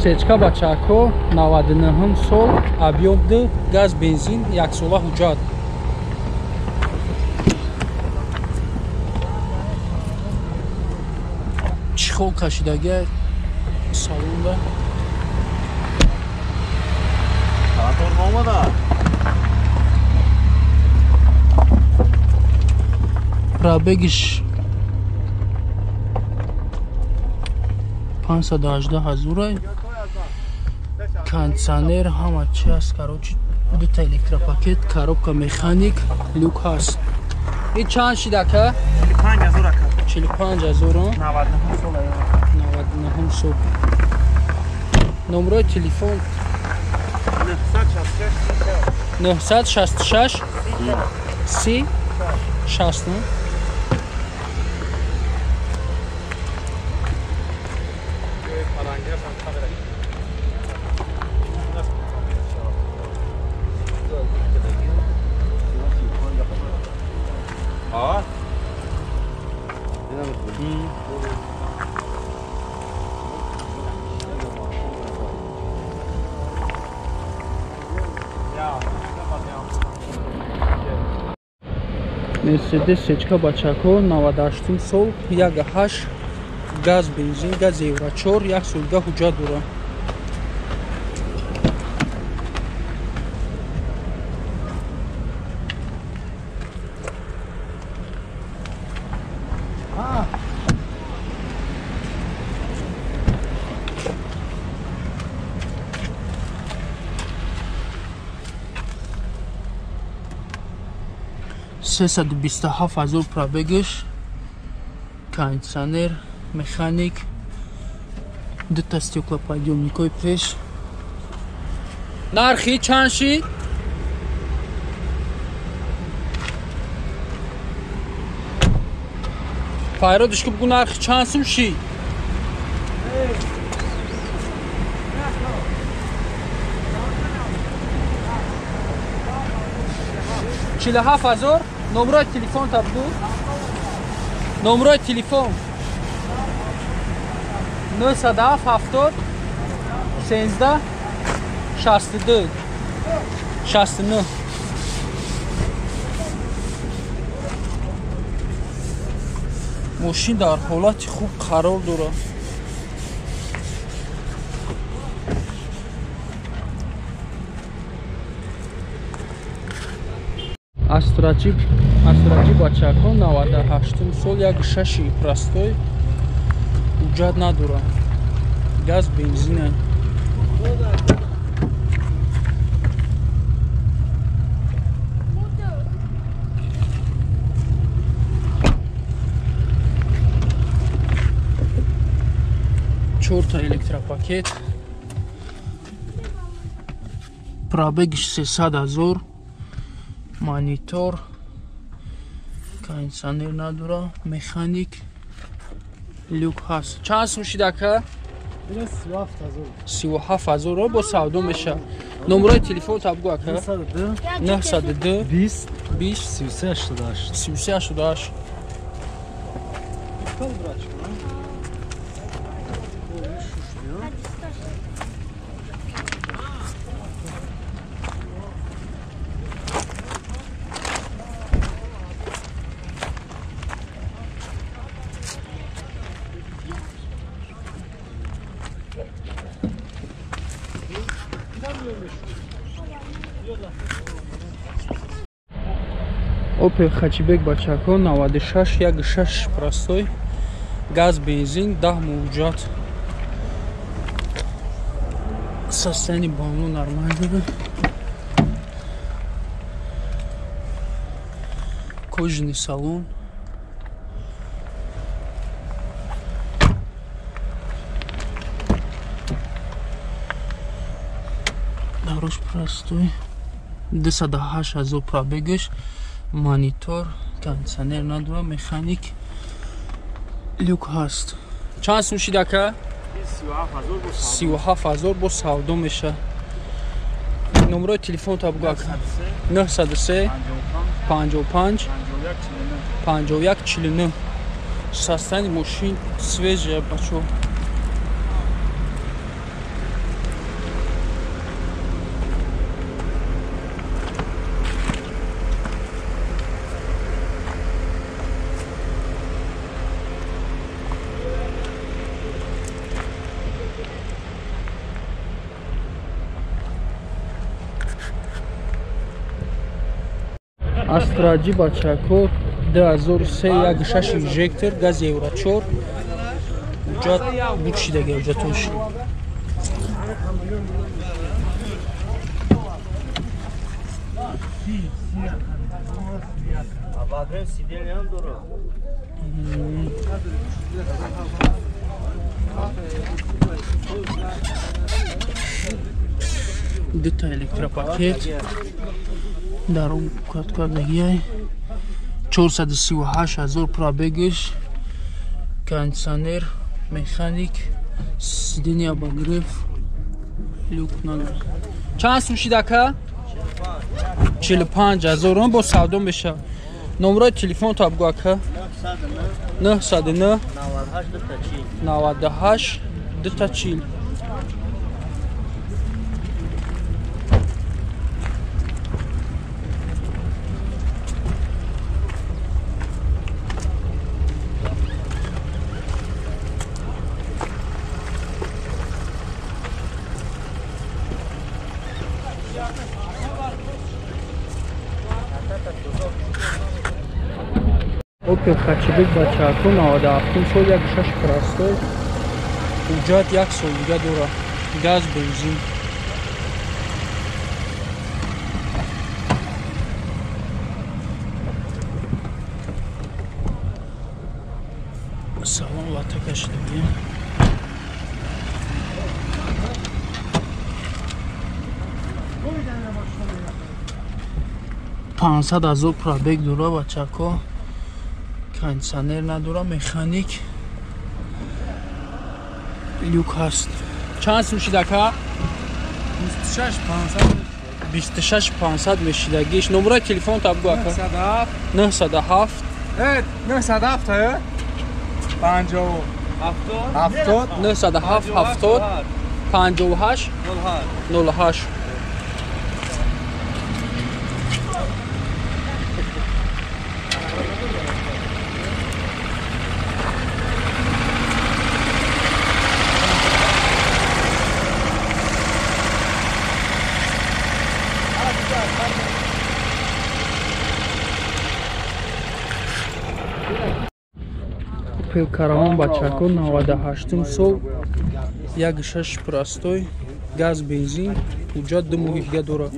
Сечка бачако 99 сол, объем 2, газ бензин, яксола ҳуҷҷат. Чехол кашидаги салонда. Пробегиш 518 ҳазорай. Кондиционер ҳама чи ҳаст, короче, дута электропакет, коробка механик, люк ҳаст. И чанд шид ака? 45 ҳазор ака. 45 ҳазор. 99 сол. 99 сол. Номрои телефон 966 30 60. Мерседес сечка бачако 98 сол, 1.8 газ бензин, газ евро 4, як солга ҳуҷҷат дора. Сесаду бисту ҳафт ҳазор пробегиш, кондиционер, механик, дута стеклоподъёмникҳои пеш. Нархи чанд шид? Файродиш ки бугу нархи чанд сум шид? 47 ҳазор. Номрои телефон та бугу. Номрои телефон 907 70 13 62 69. Мошин дар ҳолати хуб қарор дорад. Астраҷи бачако 98 сол, 1.6 простой, ҳуҷҷат надорад, газ бензина. Чорта электропакет, пробегиш 300 ҳазор, монитор, кондиционер надора, механик, люк ҳаст. Чанд сум шид ака? 37 ҳазор бо савдо мешавад. Номрои телефон та бугу ака. 902 20 20 33 88 33 88. Опел Хачибек бачако 96 1.6 простой, газ бензин, 10 муҳуҷҷат. Состояние баллона нормально. Кожаный салон. Дорож простой. 208 ҳазор пробегаш, монитор, кондиционер надора, механик, люк ҳаст. Чанд сум шид ака? 37 ҳазор бо савдо мешавад. Номрои телефон та бугу ака. 903 55 51 49. Состояние мошин свежее, бачо. Астраҷи бачако 2003 1.6 инжектор, газ евро 4. Уҷат бучидаги уҷатош. Дута электропакет дар он каткардагиай 438 ҳазор пробегиш, кондиционер, механик, сиденья обогрев, люк надорад. Чанд сум шид ака? 45 ҳазор. Он бо савдо мешавад. Номерои телефонто бугӯ ака. 909 98 240. Опел Хачибек бачако 97 сол 1.6 простой. Уҷат як сол дига дора. Газ, бензин. Салон лата кашидагим. Пансад ҳазор пробег дора бачако. Кондиционер надора, механик, люк ҳаст. Чанд сум шид ака? 26 500 мешидагиш. Номерои телефонта бугӯ ака. 907 907 50 907 70 58 08. Опел Караван бачако 98 сол 1.6 простой, газ, бензин, уҷат ду моҳи дига дорад.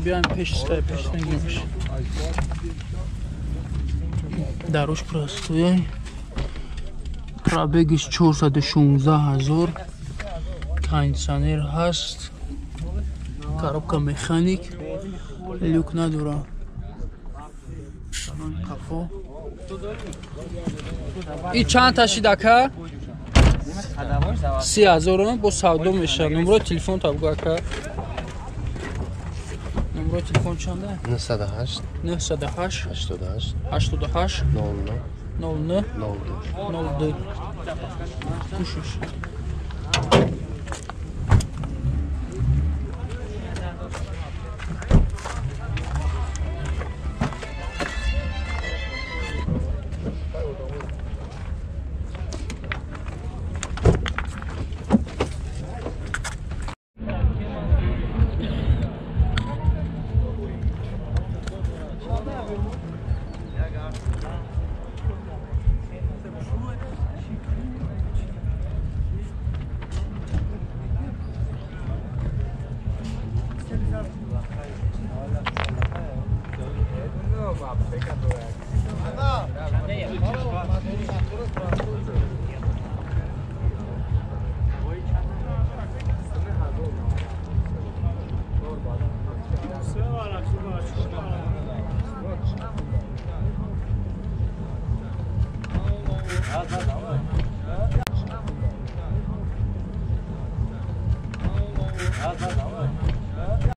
Биёем пеш пеш нагириш. Даруш простой. Пробегиш 416 ҳазор. Кондиционер ҳаст. Коробка механик. Люк надора. Салон қафо. И чанд та шид ака? 30 ҳазор бо савдо мешавад. Номерои телефонта бугӯ ака. Номерои телефон чанда? 908 908 88 88 00 00 02 02. Кушиш.